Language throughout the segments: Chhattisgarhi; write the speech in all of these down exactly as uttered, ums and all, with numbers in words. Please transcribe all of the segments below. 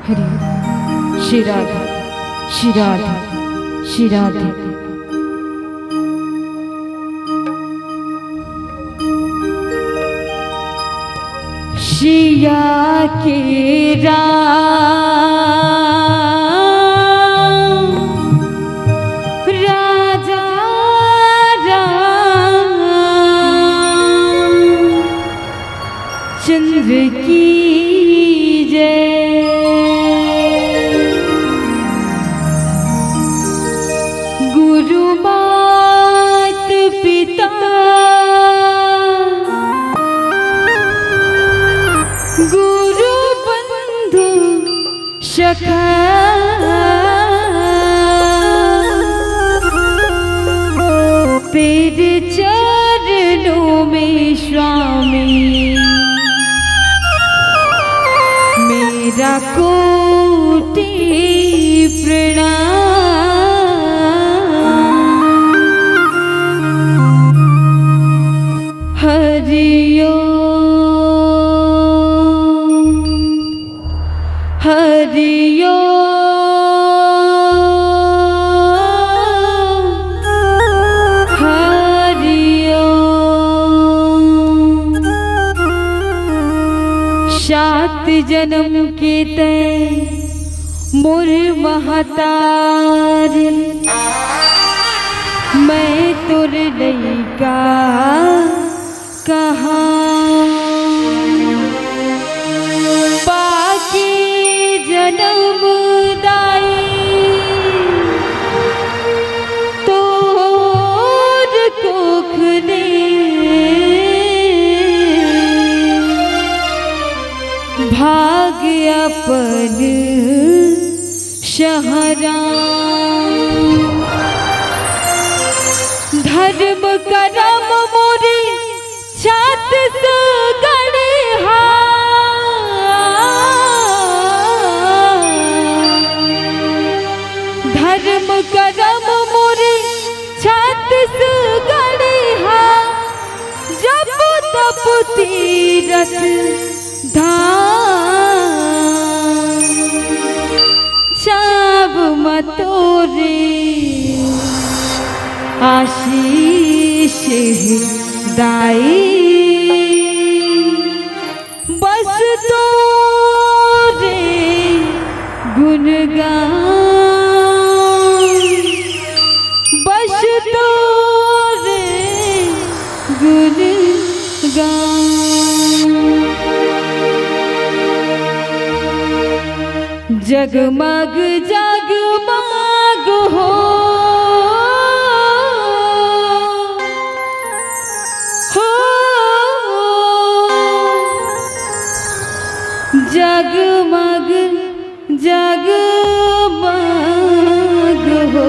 हरि। श्री राधे, श्री राधे, श्री राधे। सिया के राम, राजा राम चंद्र की जय। गुरु मात पिता, गुरु बंधु सखा, तेरे चरणों में स्वामी मेरा कोटि प्रणाम। हरि ओम। हरि ओम, हरि ओम। सात जनम के तैं मोर महतारी, मैं तोर लइका कहाँ। पाके जनम दाई तोर कोख ले, भाग अपन सहरा। धर्म करम मोरे छत्तीसगढ़ हा, धर्म करम मोरे छत्तीसगढ़ हा, जप तप तीरथ धाम। चाव म तोरे आशीष हे दाई, बस तोरे गुणगान, बस तोरे गुणगान। जगमग जगमग हो, हो, जगमग जगमग हो।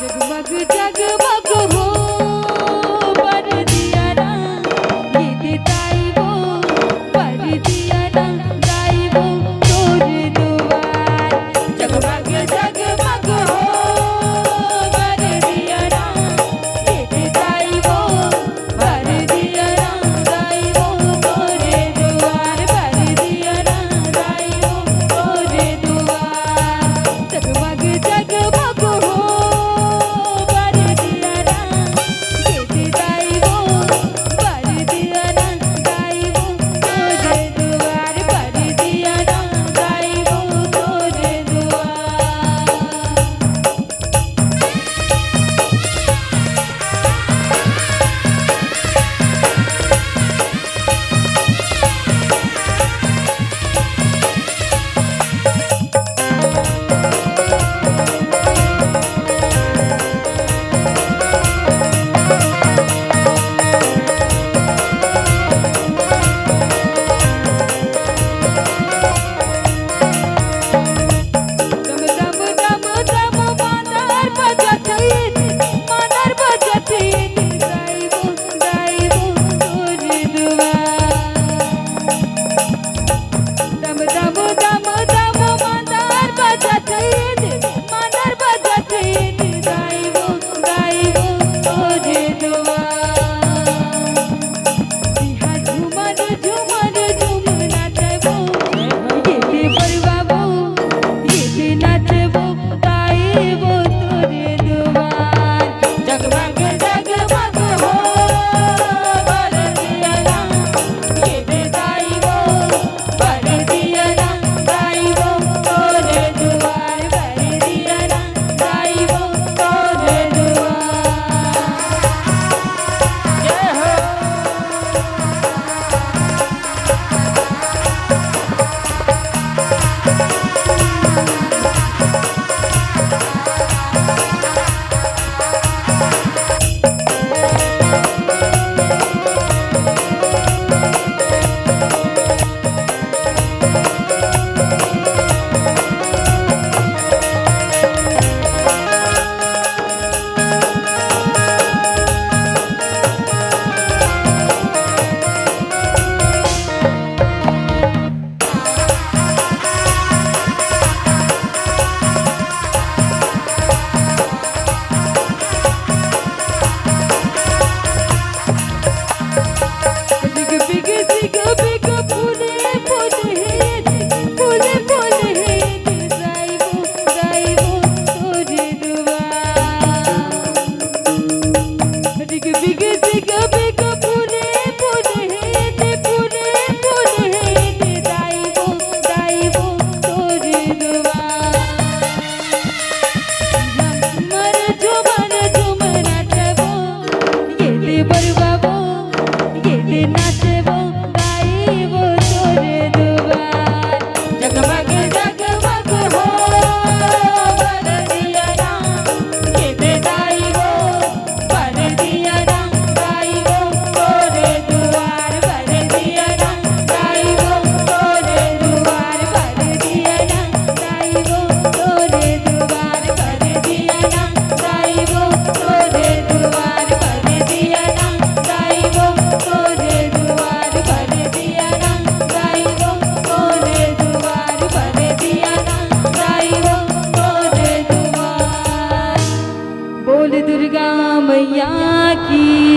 जगमग जगमग हो बर दिया ना, ये दे ताई वो।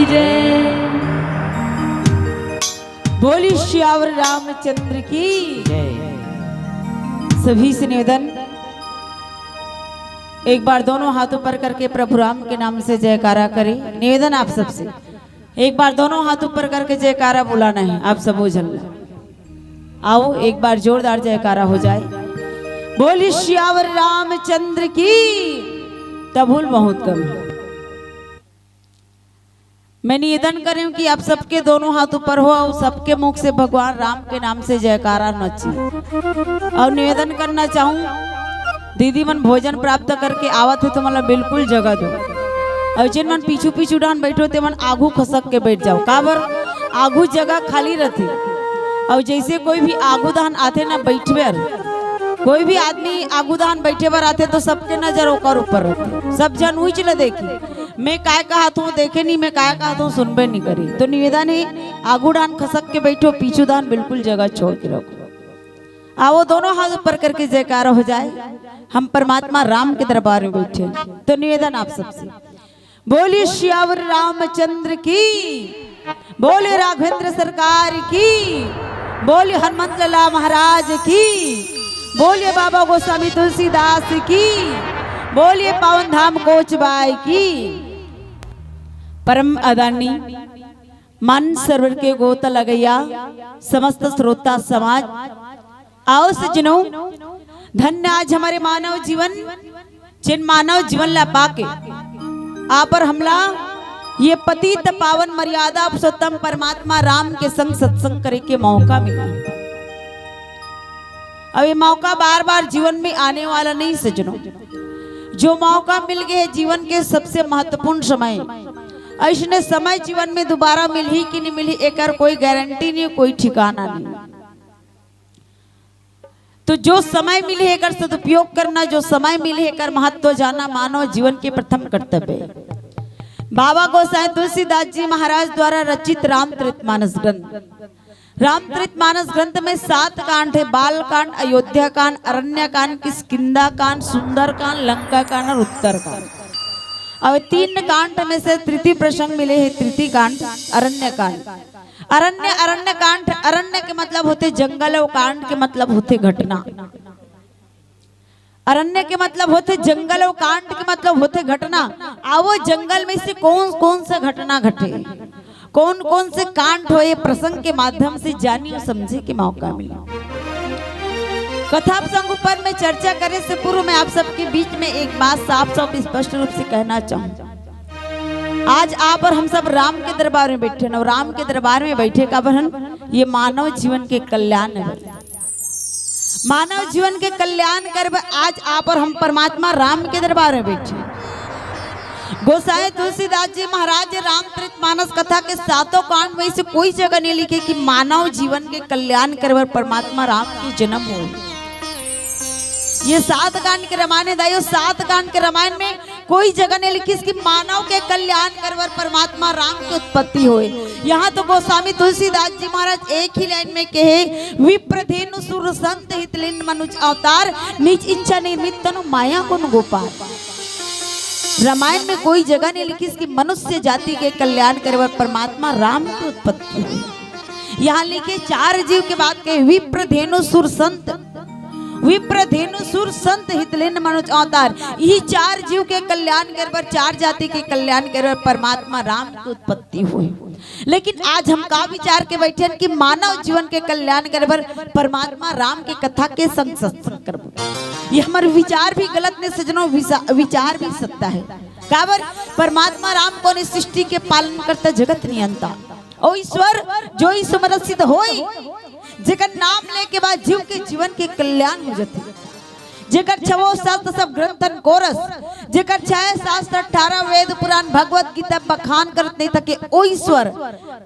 जय। बोली सियावर रामचंद्र की जय। सभी से निवेदन, एक बार दोनों हाथ ऊपर करके प्रभु राम के नाम से जयकारा करें। निवेदन आप सबसे, एक बार दोनों हाथ ऊपर करके जयकारा बुलाना है आप सबो झन ला। आओ, एक बार जोरदार जयकारा हो जाए। बोली सियावर रामचंद्र की। तब भूल बहुत कम है। मैं निवेदन करूं कि आप सबके दोनों हाथ ऊपर हो और सबके मुख से भगवान राम के नाम से जयकारा नची। और निवेदन करना चाहूं, दीदी मन भोजन प्राप्त करके आवत हे तो मतलब बिल्कुल जगह दो, और जिन मन पीछू पीछू डाहन बैठो ते मन आगू खसक के बैठ जाओ, काबर आगू जगह खाली रहती। और जैसे कोई भी आगू दाहन आथे ना बैठबे, कोई भी आदमी आगू दाहन बैठे बर आथे तो सबके नजर ओकर ऊपर रहती, सब जन उइच ल देखी। मैं काय कहत हूँ देखे नहीं, मैं काय कहत हूँ सुनबे नहीं करी। तो निवेदन है, आगू डाहन खसक के बैठो, पीछू दाहन बिल्कुल जगह छोड़ के रखो। आओ, दोनों हाथ ऊपर करके जयकारा हो जाए, हम परमात्मा राम के दरबार में बैठे। तो निवेदन आप सबसे, बोलिए सियावर रामचंद्र की, बोलिए राघवेंद्र सरकार की, बोलिए हनुमंत लाला महाराज की, बोलिए बाबा गोस्वामी तुलसीदास की, बोलिए पावन धाम कोचबाय की। परम आदरणीय मन सरवर के गोता लगैया समस्त श्रोता समाज, आओ सजनों, धन्य आज हमारे मानव जीवन, जिन मानव जीवन ला पाके आप और हमला ये पतित पावन मर्यादा पुरुषोत्तम परमात्मा राम के संग सत्संग करे के मौका मिला। अब ये मौका बार बार जीवन में आने वाला नहीं सजनों, जो मौका मिल गए है जीवन के सबसे महत्वपूर्ण समय, ऐसने समय जीवन में दोबारा मिलही कि नहीं मिलही, एकर कोई गारंटी नहीं, कोई ठिकाना नहीं। तो जो समय मिले हे, एकर सदुपयोग करना, जो समय मिले हे, एकर महत्व जाना मानव जीवन के प्रथम कर्तव्य है। बाबा गोसाई तुलसीदास जी महाराज द्वारा रचित रामचरित मानस ग्रंथ, रामचरित मानस ग्रंथ में सात कांड है: बाल कांड, अयोध्या कांड, अरण्य कांड, किष्किंधा कांड, सुंदर कांड, लंका कांड और उत्तर कांड। और तीन कांड में से तृतीय प्रसंग मिले है तृतीय कांड, अरण्य कांड। अरण्य, अरण्य कांड, अरण्य के मतलब होथे जंगल और कांड के मतलब होथे घटना। अरण्य के मतलब होथे जंगल और कांड के मतलब होथे घटना। आओ, जंगल में से कौन कौन सा घटना घटे, कौन कौन से कांड होए, प्रसंग के माध्यम से जानी और समझे के मौका मिले। कथा प्रसंग ऊपर में चर्चा करे से पूर्व मैं आप सबके बीच में एक बात साफ साफ स्पष्ट रूप से कहना चाहूँ। आज आप और हम सब राम के दरबार में बैठे हैं, और राम के दरबार में बैठे काबर हन? ये मानव जीवन के कल्याण है। मानव जीवन के कल्याण करे बर आज आप और हम परमात्मा राम के दरबार में बैठे। गोसाई तुलसीदास जी महाराज रामचरित मानस कथा के सातों कांड में से कोई जगह नहीं लिखे कि मानव जीवन के कल्याण करे बर परमात्मा राम के जन्म हो। ये सात कांड के रामायण है दाइयो, सात कांड के रामायण में कोई जगह नहीं लिखिस कि मानव के कल्याण करे बर परमात्मा राम के उत्पत्ति होए। यहाँ तो गोस्वामी तुलसीदास जी महाराज एक ही लाइन में कहे, विप्र धेनु सुर संत हित लीन मनुज अवतार, निज इच्छा निर्मित तनु माया गुण गोपाल। रामायण में कोई जगह नहीं लिखिस कि मनुष्य जाति के कल्याण करे बर परमात्मा राम की उत्पत्ति हुई। यहाँ लिखे चार जीव के बात कहे, विप्र धेनु सुर संत, विप्र धेनु सुर संत हित लीन मनुज अवतार। यही चार जीव के कल्याण करे बर, चार जाति के कल्याण करे बर परमात्मा राम की उत्पत्ति हुई। लेकिन आज हम का विचार के बैठे हन कि मानव जीवन के कल्याण करे बर परमात्मा राम के कथा के संग सत्संग करबो। ये हमर विचार भी गलत नहीं सजनो, विसा-, विचार भी सत्य है। काबर? परमात्मा राम कोन ए सृष्टि के पालन करता, जगत नियंता। ओ ईश्वर जो ईश्वर सिद्ध होई, जेकर नाम लेके बाद जीव के जीवन के कल्याण हो जाथे। जेकर छवो शास्त्र सब ग्रंथन कोरस, जेकर छह शास्त्र, अठारह वेद पुराण, भगवत गीता बखान करत नहीं थके, ओ ईश्वर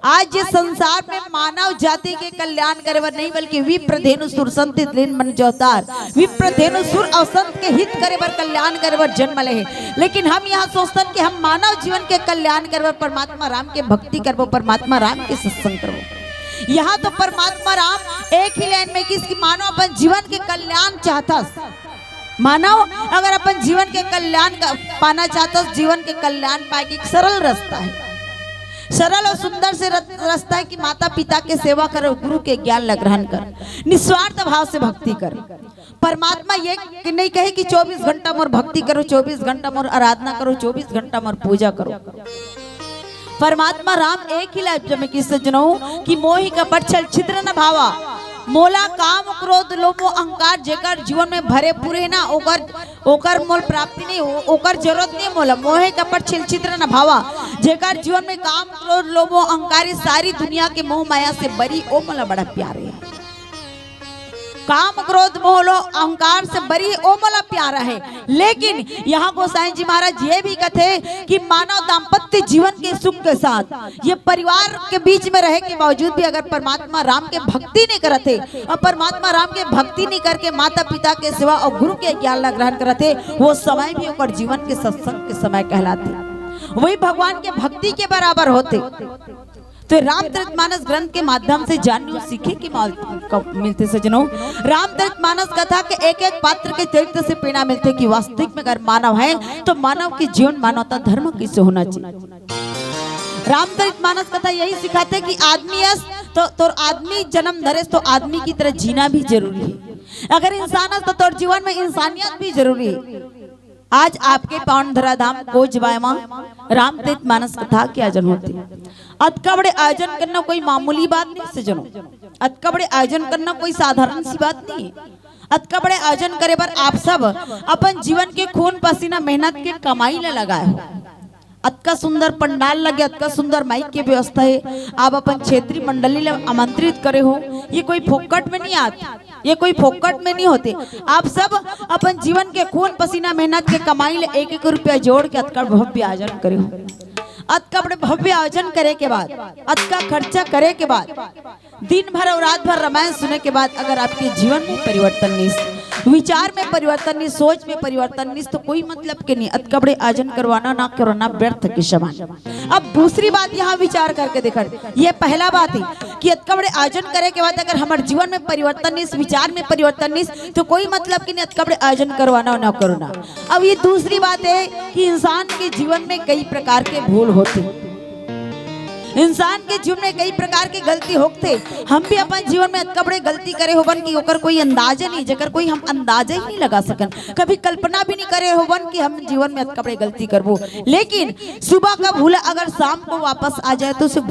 आज ये संसार में मानव जाति के कल्याण करे बर नहीं, बल्कि विप्र धेनु सुर संत हित लीन मनुज अवतार, विप्र धेनु सुर और संत के हित करे बर, कल्याण करे बर जन्म ले हे। लेकिन हम यहाँ सोचतन कि हम मानव जीवन के कल्याण करे बर परमात्मा राम के भक्ति करबो, परमात्मा राम के सत्संग करबो। यहाँ तो परमात्मा राम एक ही लाइन में किस कि मानव अपन जीवन के कल्याण चाहतस। मानव अगर अपन जीवन के कल्याण का, पाना चाहतस, जीवन के कल्याण पाए के एक सरल रास्ता है। सरल और सुंदर से रत-, रास्ता है कि माता पिता के सेवा करो, गुरु के ज्ञान ला ग्रहण कर, निस्वार्थ भाव से भक्ति कर। परमात्मा ये नहीं कहे कि चौबीस घंटा मोर भक्ति करो, चौबीस घंटा मोर आराधना करो, चौबीस घंटा मोर पूजा करो। परमात्मा राम एक ही लफ्ज में किससे जनऊ कि मोहि कपट छल छिद्र न भावा, मोला काम क्रोध लोभ मोह अहंकार जेकर जीवन में भरे पूरे ना, ओकर ओकर मोल प्राप्ति नहीं हो, ओकर जरूरत नहीं मोला। मोहि कपट छल छिद्र न भावा, जेकर जीवन में काम क्रोध लोभ मोह अहंकार, ये सारी दुनिया के मोह माया से बरी, ओ मोला बड़ा प्यारे है। काम क्रोध मोह लोभ अहंकार से बरी, ओ मोला प्यारा है। लेकिन यहाँ गोसाई जी महाराज ये भी कथे कि मानव दाम्पत्य जीवन के सुख के साथ ये परिवार के बीच में रहे के बावजूद भी अगर परमात्मा राम के भक्ति नहीं करत हे और परमात्मा राम के भक्ति नहीं करके माता पिता के सेवा और गुरु के ज्ञान ला ग्रहण करत हे, वो समय भी ओकर जीवन के सत्संग के समय कहलाथे, वही भगवान के भक्ति के बराबर होथे। तो रामचरित मानस ग्रंथ के माध्यम से जानने और सीखे के मौल-, क-, मिलथे सजनों। रामचरित मानस कथा के एक एक पात्र के चरित्र से प्रेरणा मिलथे कि वास्तविक में अगर मानव है तो मानव के जीवन मानवता धर्म किसे होना चाहिए। रामचरित मानस कथा यही सिखाथे कि आदमी अस तो तोर आदमी जन्म धरेस तो आदमी की तरह जीना भी जरूरी है। अगर इंसान अस तो तोर जीवन में इंसानियत भी जरूरी है। आज आपके पावन धराधाम कोचबाय मा रामचरित मानस कथा के आयोजन होथे। अतका बड़े आयोजन करना कोई मामूली बात नहीं सजनों। अतका बड़े आयोजन करना कोई साधारण सी बात नहीं है। अतका बड़े आयोजन करे बर आप सब अपन जीवन के खून पसीना मेहनत के कमाई ला लगाए हो। अतका सुंदर पंडाल लगे, अतका सुंदर माइक के व्यवस्था है, आप अपन क्षेत्रीय मंडली ला आमंत्रित करे हो, ये कोई फोकट में नहीं आत, ये कोई फोकट में नहीं होथे। आप सब अपन जीवन के खून पसीना मेहनत के कमाई ले एक एक रुपया जोड़ के अतका भव्य आयोजन करे हो। अतका बड़े भव्य आयोजन करे के बाद, अतका खर्चा करे के बाद, दिन भर और रात भर रामायण सुने के बाद अगर आपके जीवन में परिवर्तन नहीं, विचार में परिवर्तन नहीं, सोच में परिवर्तन नहीं, तो कोई मतलब के नहीं। अतका बड़े आयोजन करवाना ना करवाना व्यर्थ के समान। अब दूसरी बात यहाँ विचार करके देखा, ये पहला बात है कि अतका बड़े आयोजन करे के बाद अगर हमारे जीवन में परिवर्तन नहीं, विचार में परिवर्तन नहीं, तो कोई मतलब कि नहीं अतका बड़े आयोजन करवाना ना करवाना। अब ये दूसरी बात है कि इंसान के जीवन में कई प्रकार के भूल होते, इंसान के जीवन में कई प्रकार के गलती होते। हम भी अपन जीवन में अतका बड़े गलती करे होवन कि ओकर कोई अंदाजा नहीं, जेकर कोई हम अंदाजा ही नहीं लगा सकन, कभी कल्पना भी नहीं करे होवन कि हम जीवन में अतका बड़े गलती करबो। लेकिन सुबह का भूला अगर शाम को वापस आ जाए तो उसे